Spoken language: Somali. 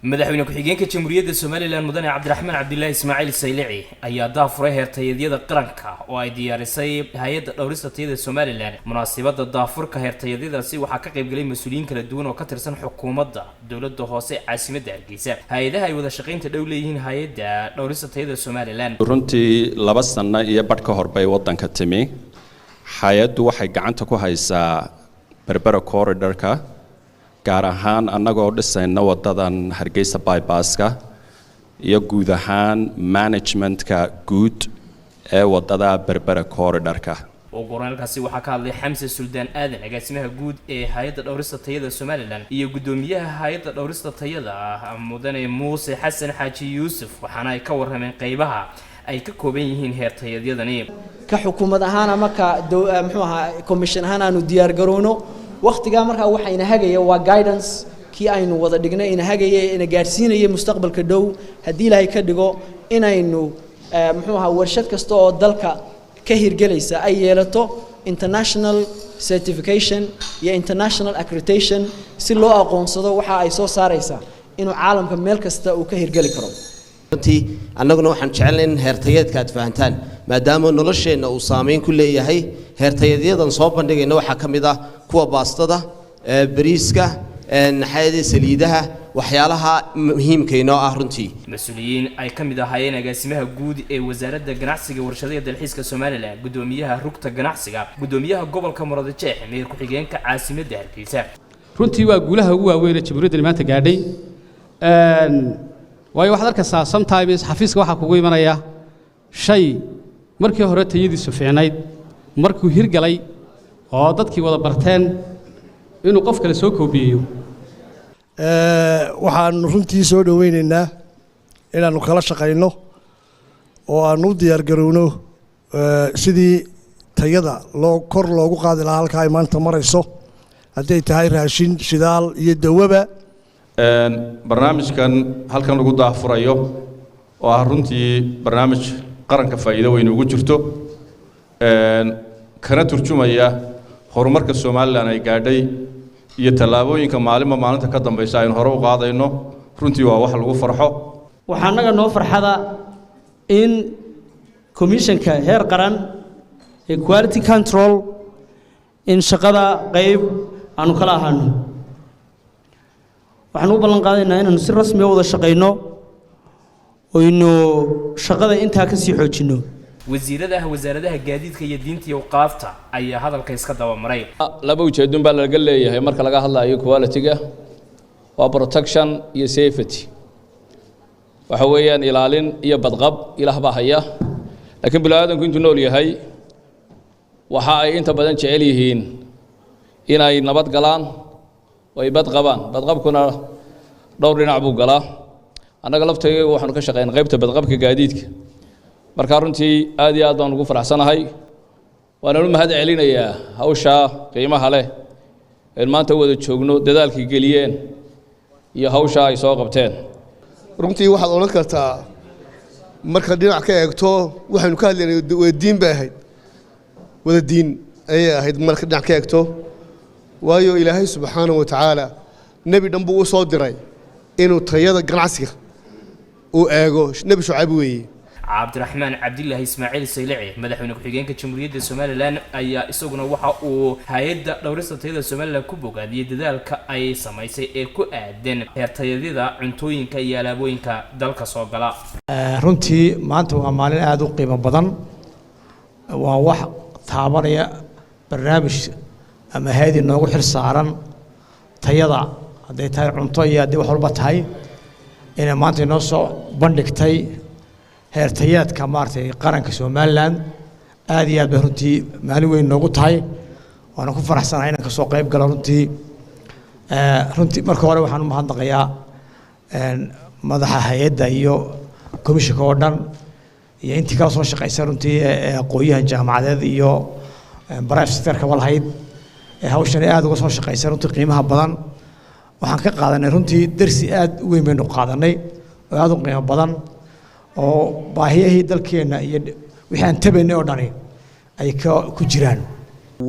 Madaxweyne ku-xigeenka Jamhuuriyadda Somaliland, Mudane Cabdiraxmaan Cabdilaahi Ismaaciil Saylici, ayaa daafuray heertayadyada qaranka oo ay diyaarisay Hay-adda Dhowrista Tayada Somaliland. Munaasibada daafurka heertayadyadaasi waxaa ka qaybgalay mas-uuliyiin kala duwan oo ka tirsan xukuumadda, dowladda hoose caasimadda Hargeysa, hay-adaha ay wada shaqaynta dhow leeyihiin Hay-adda Dhowrista Tayada Somaliland. Runtii 2 sano iyo badh ka hor bay waddanka timi hay-addu. Waxay gacanta ku haysaa Berbera Corridorka, gaar ahaan annagoo dhisayna waddadan Hargeysa bypasska iyo guud ahaan managementka guud ee waddada Berbera Corridorka. Ugu horeyn halkaasi waxaa ka hadlay Xamse Suldaan Aadan, agaasimaha guud ee Hay-adda Dhowrista Tayada Somaliland, iyo guddoomiyaha Hay-adda Dhowrista Tayada, Mudane Muuse Xasan Xaaji Yuusuf, waxaana ay ka warrameen qeybaha ay ka kooban yihiin heertayadyadani. Ka xukuumad ahaan ama ka muxuu ahaa commission ahaan aanu diyaar garowno wakhtigaa. Markaa waxa ina hagaya waa guidance kii aynu wada dhignay, ina hagaya, ina gaadhsiinaya mustaqbalka dhow, haddii Ilaahay ka dhigo, inaynu muxuu ahaa warshad kasta oo dalka ka hirgelaysa ay yeelato international certification iyo international accreditation, si loo aqoonsado waxa ay soo saaraysaa inuu caalamka meel kasta uu ka hirgeli karo. Runtii annaguna waxaan jecelnay in heertayeedka aad fahantaan, maadaama nolosheenna uu saameyn ku leeyahay. Heertayadyadan soo bandhigayna waxaa ka mid ah kuwa baastada, bariiska, naxayada, saliidaha, waxyaalaha muhiimka inoo ah runtii. Mas-uuliyiin ay ka mid ahaayeen agaasimaha guud ee Wasaaradda Ganacsiga, Warshadaha, Dalxiiska Somaliland, guddoomiyaha Rugta Ganacsiga, guddoomiyaha gobolka Muradjeex, mayor ku-xigeenka caasimadda Hargeysa. Runtii waa guulaha ugu waaweyn ee jamhuuriyaddani maanta gaadhay, waayo waxaad arkaysaa sometimes xafiiska waxaa kugu imanaya shay markii hore tayadiisu fiicnayd, markuu hirgalay oo dadkii wada barteen, inuu qof kale soo koobiyeeyo. Waxaanu runtii soo dhoweyneynaa inaannu kala shaqayno oo aanu u diyaargarowno sidii tayada loo kor loogu qaadi lahaa halka ay maanta marayso, hadday tahay raashin, shidaal iyo dawaba. Barnaamijkan halkan lagu daahfurayo oo ah runtii barnaamij qaranka faa'iido weyn ugu jirto, kana turjumaya horumarka Somaliland ay gaadhay iyo tallaabooyinka maalinba maalinta ka dambaysa aynu hore u qaadayno, runtii waa wax lagu farxo. Waxaa annaga noo farxada in commissionka heer qaran ee quality control in shaqada qayb aanu kala ahaano. Waxaan u ballan qaadaynaa inaanu si rasmi ah wada shaqayno oynu shaqada intaa ka sii xoojinno. Wasiiradaha wasaaradaha gaadiidka iyo diinta iyo awqaafta ayaa hadalka iska dabamaray. Laba ujeedun baa laga leeyahay marka laga hadlayo quality-ga: waa protection iyo safety. Waxa weeyaan ilaalin iyo badqab. Ilaah baa haya, laakiin bini aadamku intuu nool yahay waxa ay inta badan jecel yihiin inay nabad galaan oo ay bad qabaan. Badqabkuna dhowr dhinac buu galaa. Annaga laftayga waxaanu ka shaqeyn qaybta badqabka gaadiidka. Marka runtii aad iyo aad baan ugu faraxsanahay, waanaan u mahad celinayaa hawshaa qiimaha leh een maanta wada joogno, dadaalkii geliyeen iyo hawshaa ay soo qabteen. Runtii waxaad odhan kartaa, marka dhinac ka eegto, waxaynu ka hadlaynay wada diin bay ahayd, wada diin ayay ahayd marka dhinac ka eegto, waayo Ilaahay subxaanahu wa tacaala nebi dhan buu u soo diray inuu tayada ganacsiga uu eego. Nebi Shucayb weeye. Cabdiraxmaan Cabdilaahi Ismaaciil Saylici, madaxweyne ku-xigeenka Jamhuuriyadda Somaliland, ayaa isaguna waxa uu Hay-adda Dhowrista Tayada Somaliland ku bogaadiyey dadaalka ay samaysay ee ku aadan heertayadyada cuntooyinka iyo alaabooyinka dalka soo gala. Runtii maanta waa maalin aada u qiimo badan. Waa wax taabanaya barnaamij ama hay-ad inoogu xil saaran tayada, hadday tahay cunto iyo haddii wax walba tahay, inay maanta inoo soo bandhigtay heertayaadka maaragtay qaranka Somaliland. Aad iyo aad bay runtii maalin weyn noogu tahay, waana ku faraxsanahay inaan kasoo qayb galo. Runtii marka hore waxaan u mahadnaqayaa madaxa hay-adda iyo komishinka oo dhan iyo intii kala soo shaqaysa runtii, aqoon-yahan jaamacadeed iyo private sector-kaba lahayd ee hawshani aada uga soo shaqaysa. Runtii qiimaha badan waxaan ka qaadanay, runtii darsi aada u weyn baynu qaadanay oo aada u qiimo badan, oo baahiyahii dalkeenna iyo wixii aan tabaynay oo dhani ay ka ku jiraan.